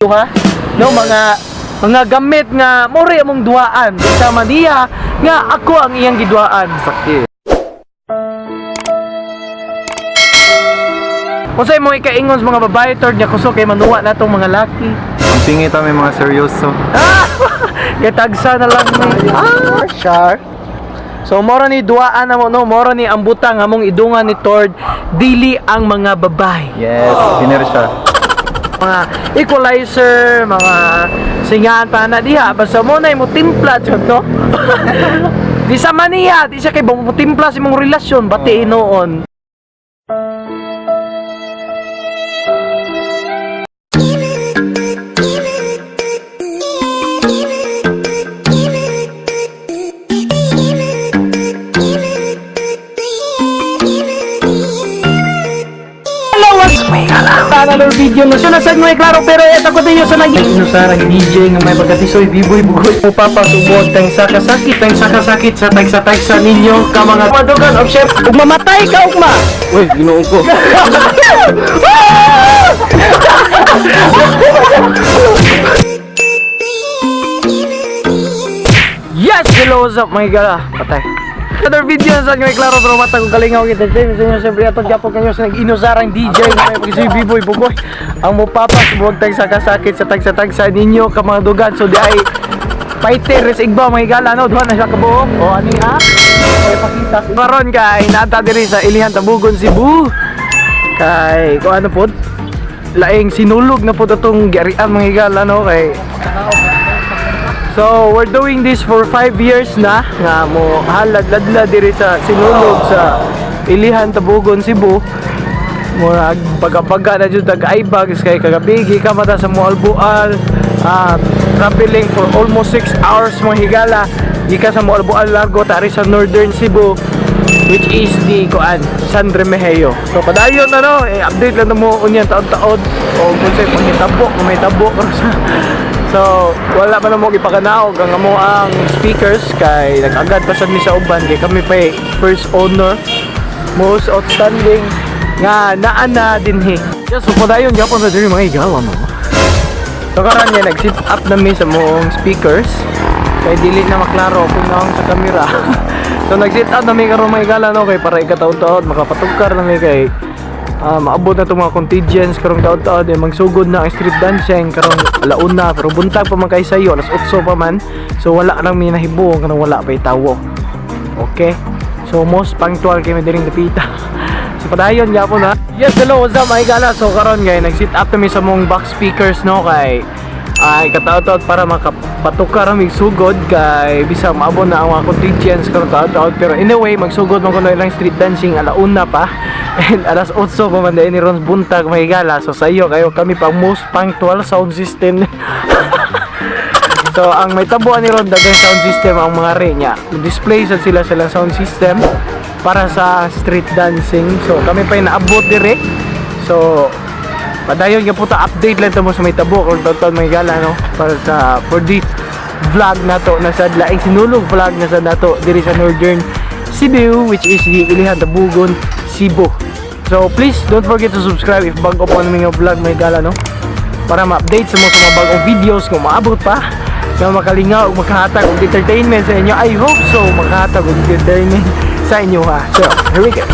Duha no, mga gamit nga more among duhaan sama niya nga ako ang iyang giduhaan. Sakit. Unsay mo ikaingon sa mga babae, Tord, nga kusog kay manuwa natong mga laki? Ang pingi ta may mga seryoso. Ah! Kay tagsa na lang ni. Ah, sure. So moro ni duaan na mo, no, moro ni ang butang among idungan ni Tord, dili ang mga babae. Yes, dinner siya. Mga equalizer, mga singaan pa na diha basta mo na mo timpla jud, no. Di sa maniya, di siya kay mo timpla sa imong relasyon, bati hinuon. Hello, what's another video no. So nasa may klaro pero eto ko din sa nag Inusarang DJ nga may pagkatisoy biboy bugoy o papasubog tang sakasakit tang sakasakit sa tagsa-tagsa ninyo ka mga madugan of chef ug mamatay ka ugma. Uy, ginoo ko. Yes! Hello, what's up, mga gala? Patay. Another video sa may klaro pero mata kong kalingaw kita. Sa inyo siyempre atong gapon kanyo sa nag-inusarang DJ nga may pagkatisoy biboy bugoy. Ang mupapasubog tang sakasakit sa tagsa-tagsa ninyo ka mga dugan. So di ay fighter res igba, mga gala, no, duha na siya kabuok o ani ha kay pakita karon kay naata diri sa Ilihan, Tabugon, Cebu kay kung ano pod laing sinulog na pod atong giarian, mga higala, no, kay so we're doing this for 5 years na nga mo halad ladla diri sa sinulog sa Ilihan, Tabugon, Cebu. Murag pagapaga na jud tag bags kay kagabi ka mata sa Moalboal, traveling for almost 6 hours, mga higala, gikan sa Moalboal Largo tari sa Northern Cebu, which is the kuan San Remigio. So padayon na, no, eh, update lang na mo unya taon-taon o kung sa'y panghitabo kung may tabo. So wala pa na mo ipakanaog ang amo ang speakers kay nag-agad pa sad mi sa uban kay kami pa first owner, most outstanding nga naa na dinhi. Yes, so padayon gyapon sa diri, mga higala, no. So karon nga nag-sit up na mi sa moong speakers kay dili na maklaro kung naong sa kamera. So nag-sit up na mi karon, mga higala, no, kay para ikataon-taon makapatugkar na mi kay maabot na itong mga contingents karong taon-taon eh, magsugod na ang street dancing karong alauna pero buntag pa man kay sayo, alas 8 pa man. So wala lang mi nahibuong kanang wala pa tawo. Okay? So most punctual kami diring dapita. So padayon gyapon ha. Yes, hello, what's up, mga higala? So karon guys, nag-sit up kami sa mong box speakers, no, kay ay kataot-taot para makapatukar ang sugod kay bisag maabot na ang mga contingents karon taot-taot, pero anyway magsugod man kuno ilang street dancing alauna pa and alas 8 pa man ni ron buntag, mga higala. So sayo kayo kami pang most punctual sound system. So ang may tabuan ni ron daghang sound system ang mga re niya. Display sad sila silang sound system para sa street dancing. So kami pa naabot dire. So padayon gyud ta, update lang ta mo sa may tabo kung taon may gala, no, para sa for this vlog nato na sa laing sinulog vlog na sa nato diri sa Northern Cebu, which is the Ilihan, Tabugon, Cebu. So please don't forget to subscribe if bago po ang mga vlog, may gala, no, para ma-update sa mga bagong videos kung maabot pa na makalingaw o makahatag og entertainment sa inyo. I hope so makahatag og entertainment sa inyo ha. So, here we go.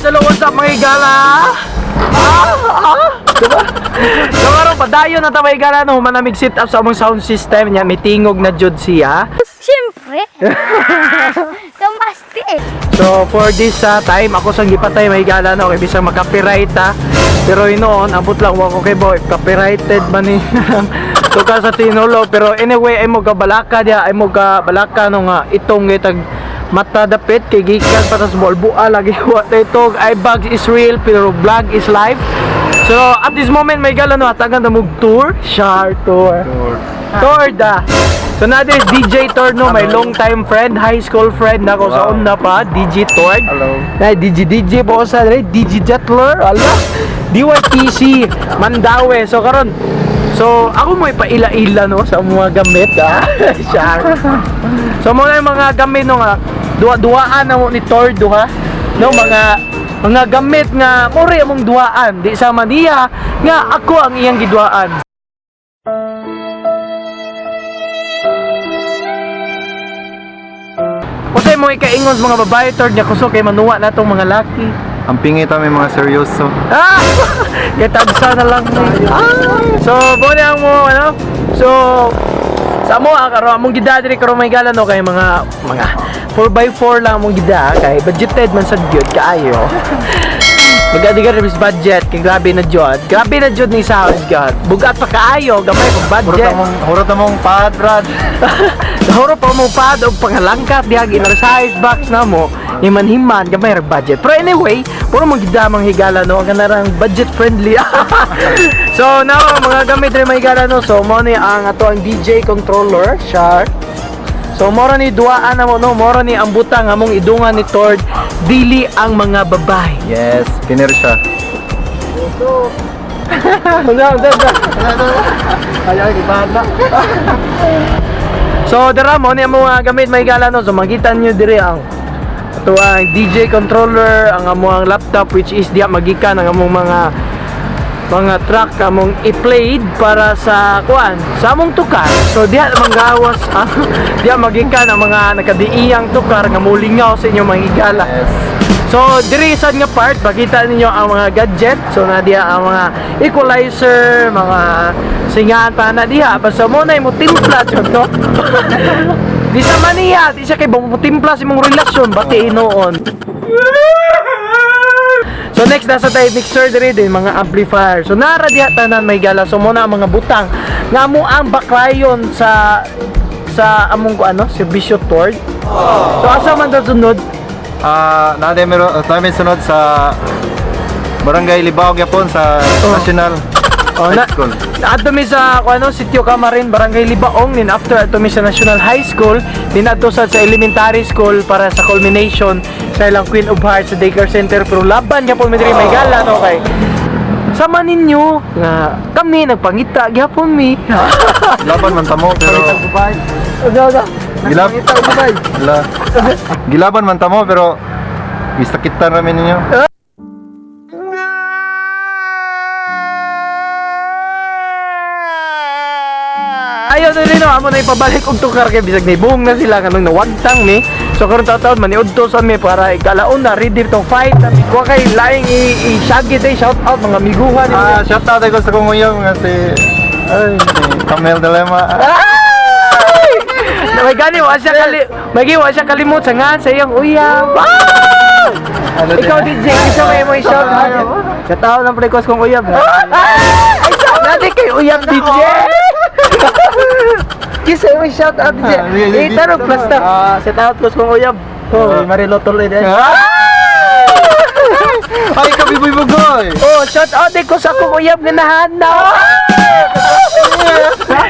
Hello, what's up, mga higala? Ah, ah, diba? So karon padayon na ta, mga higala, no, humanamig sit up sa among sound system niya, may tingog na jud siya. Siyempre. Tumasti eh. So for this time ako sang gipatay, may gala, no, kay bisag makopyright ta. Pero inoon abot lang wa ko kay boy copyrighted man ni so ka sa tinulog, pero anyway ay mo kabalaka dia, ay mo ka balaka no nga itong gitag mata dapit kay gikan pa tas bual lagi wa itong I bugs is real pero vlog is life. So at this moment, may gala, no, hatagan ta mog tour, shar tour. Tour. Tour da. So na is DJ Torno, my long time friend, high school friend nako sa una pa, DJ Tord. Hello. Na DJ DJ po sa dire, DJ Jetler, ala. DYTC Mandaue. So karon So, ako mo ipaila-ila no sa mga gamit ah. Siya. So mo na yung mga gamit no nga duwa-duwaan na mo ni Tor duha. No, mga gamit nga more among duwaan di sama niya nga ako ang iyang giduwaan. Unsay mo ikaingon sa mga babae, Tord, nga kusog kay manuwa na tong mga laki? Ang pingi ta may mga seryoso. Ah! Kaya tagsa na lang ni. Ah! So, buwan ang mo, ano? So, sa mo, ah, karon among gida diri karon may gala no kay mga 4x4 lang among gida kay budgeted man sad gyud kaayo. Magadi ka rin budget kay grabe na jud. Grabe na jud ni sahod god. Bugat pa kaayo gamay pag Hurot budget. na mong hurot na mong pad, Brad. Huro pa mo pad og pangalangkat diha size box na mo himan-himan gamay ra budget. Pero anyway, puro mo gid mang higala no, ang kanarang budget friendly. So now mga gamit rin mga higala no. So mo ni ang ato ang DJ controller, Shark. So moro ni duaan na mo no, moro ni ang butang among idungan ni Tord dili ang mga babae. Yes, kinir siya. Unsa unsa unsa. Ay, ibada. So dara mo ni ang mga gamit may gala no. So makita niyo diri ang ato ang DJ controller, ang among laptop which is diha magikan ang among mga track among i-played para sa kuan sa among tukar. So diha manggawas ang diha magikan ang mga nakadiiyang tukar nga mulingaw sa inyong mga higala. Yes. So, diri sad nga part, makita ninyo ang mga gadget. So, na diha ang mga equalizer, mga singaan pa na diha. Basta mo na mo timpla jud to. Di sa maniya, di siya kay mo timpla sa imong relasyon, bati hinuon. So next nasa tayo mixer diri din mga amplifier. So nara diha tanan may gala. So mo na ang mga butang nga mo ang baklayon sa among ko ano, serbisyo toward. So asa man ta sunod? Ah, natin meron namin sunod sa Barangay Libao gyapon sa Oh. National Oh, High na, School. Adto mi sa kung ano, Sitio Camarin, Barangay Libaong, nin after adto mi sa National High School, din adto sa Elementary School para sa culmination sa ilang Queen of Hearts sa daycare center, pero laban gyapon mi diri may gala no kay sama ninyo nga kami nagpangita gyapon mi. Laban man tamo pero Uga, uga. gilab La. Gilaban man tamo pero gisakitan ramen ninyo. Ayaw na rin no, amo na ipabalik og tukar kay bisag nibong na sila kanang nawagtang mi. So karon taon maniudto sa mi para ikalaon na ready to fight. Wa kay laing i-shaggy day shout out mga amiguhan ninyo. Ah, shout out ko sa kong uyab nga si ay, si Camel Dilema. Ay! May gani wa siya kali may wa siya kalimot sa ngan sa iyang uyab. Ah! Ano Ikaw DJ, isa may mo shout out. Sa tao ng prekos kong uyab. Ay, shout out kay uyab DJ. Kisa mo shout out DJ. Eh, tarong plasta. Ah, shout out ko sa kong uyab. Oh. Si Marilo Tuloy din. Ay, kabiboy bugoy. Oh, shout out ko sa akong uyab nga nahanaw.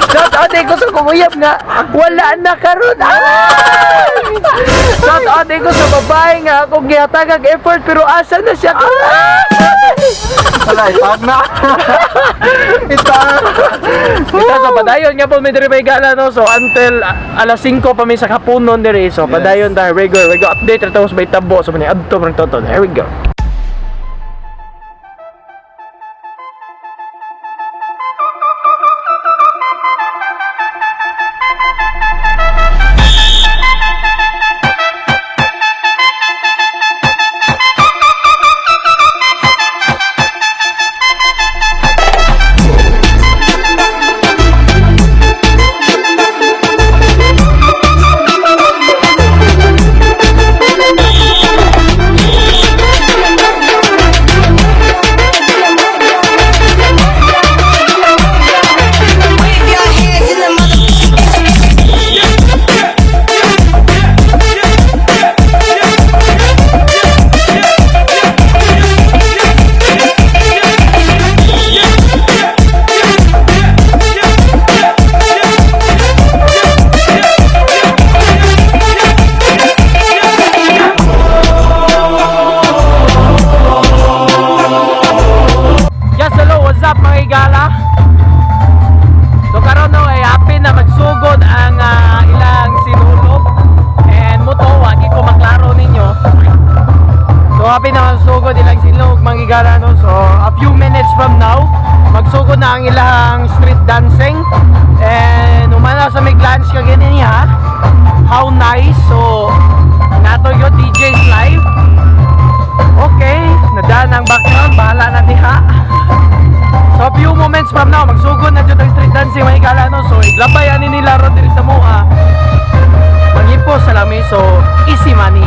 Shout out ko sa akong uyab nga wala na karon. Ah! Shout out ko sa babae nga akong gihatagag effort pero asa na siya karon. Wala, itag na. Itag. Ito, so padayon nga po mi diri may gala no. So until alas 5 pa mi sa kapunon diri. So Yes. padayon ta. We go, we go update ra sa may tabo. So mani adto man to. There we go. Few minutes from now, magsugod na ang ilang street dancing. And humana sa may lunch kagani niya. How nice. So, nato yun, DJ's live. Okay, nadaan ang background, bahala na diha. So a few moments from now, magsugod na jud ang street dancing, mga higala, no. So iglabay ani nila ron diri sa mua. Mangipos sa lami, so easy money.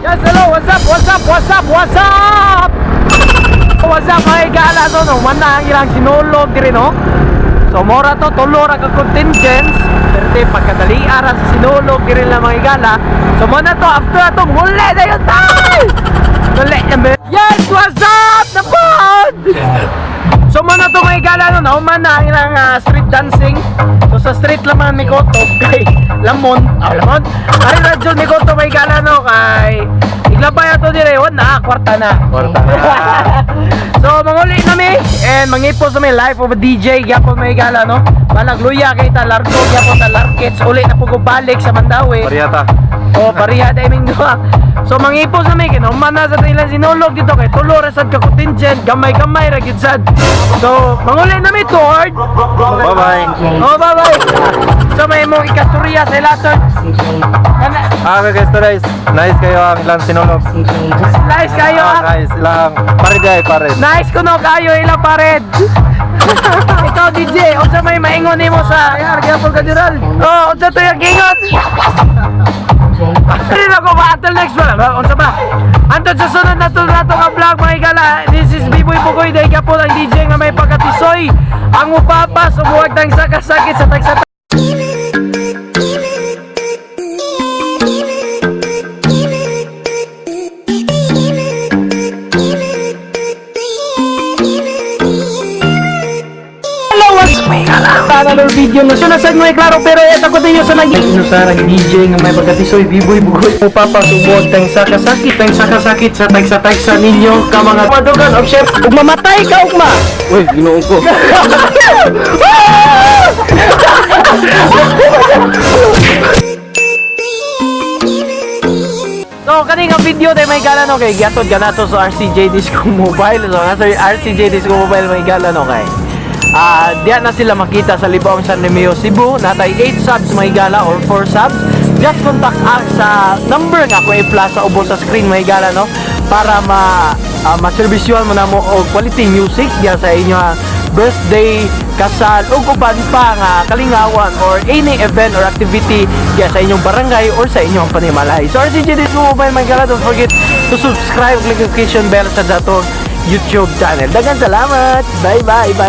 Yes, hello, what's up, what's up, what's up, what's up? What's up, mga higala? So, no, man na ang ilang sinulog diri, no? So, mora to, tulo ra ka contingents. Pero di, pagkadali ara sa sinulog diri lang, mga higala. So, muna to, after atong huli na yun, tay! Huli na ba? Yes, what's up? Napod! So, muna to, mga higala, no, nauman na ang ilang street dancing. So, sa street lang man mi kotob kay Lamon. Ah, Lamon? Ay, radyo mi kotob, mga higala, no, kay iglabay ato dire, wala na, kwarta na. Kwarta na. So, manguli na mi and mangipos na mi life of a DJ gyapon may gala, no. Balag luya kay ta largo gyapon ta larkets uli na pug balik sa Mandaue. Pariyata. O pariha dai ming duha. So mangipos na mi kay nauman na sa ilang sinulog dito kay tulo ra sad ka contingent, gamay-gamay ra gyud sad. So, manguli na mi toward. Bye-bye. Oh, bye-bye. So may imong ikastorya sa ilason. Kana Ah, okay guys, to nice. Nice kayo ang ilang sinulog. nice kayo. Ah, Ah. nice. Ilang pare day, pare. Nice kuno kayo ila pared. Ikaw DJ, unsa may maingon nimo sa Yar gyapon ka Gerald? Oh, unsa to yung ingon? Hindi na ko ba? Until next one. Unsa ba? Antod sa sunod na to nato nga vlog, mga higala. This is Biboy Bugoy. Dahil ka po ang DJ nga may pagkatisoy. Ang mupapas, umuwag tang sakasakit sa tagsa. Hello, what's may another video na siya nasa may klaro, pero eto ko ninyo sa naging sa nag DJ nga may pagkatisoy, Biboy Bugoy, mupapas, umuwag tang sakasakit tang sakasakit sa tagsa-tagsa ninyo ka mga madugan of chef ug mamatay ka ugma. Uy, Ginoo ko. So, kani nga video tayo may gala no kay giatod ganato sa RCJ Disco Mobile. So, nasa RCJ Disco Mobile may gala no kay. Diya na sila makita sa Libaong San Remeo, Cebu. Natay 8 subs may gala or 4 subs. Just contact us sa number nga ko i-flash sa ubos sa screen, may gala no, para ma maservisyohan mo na mo og quality music diya sa inyo birthday, kasal ug uban pa nga kalingawan or any event or activity diya sa inyong barangay or sa inyong panimalay. So RCG Disco Mobile, mga gala, don't forget to subscribe, click notification bell sa datong YouTube channel. Daghang salamat. Bye bye bye.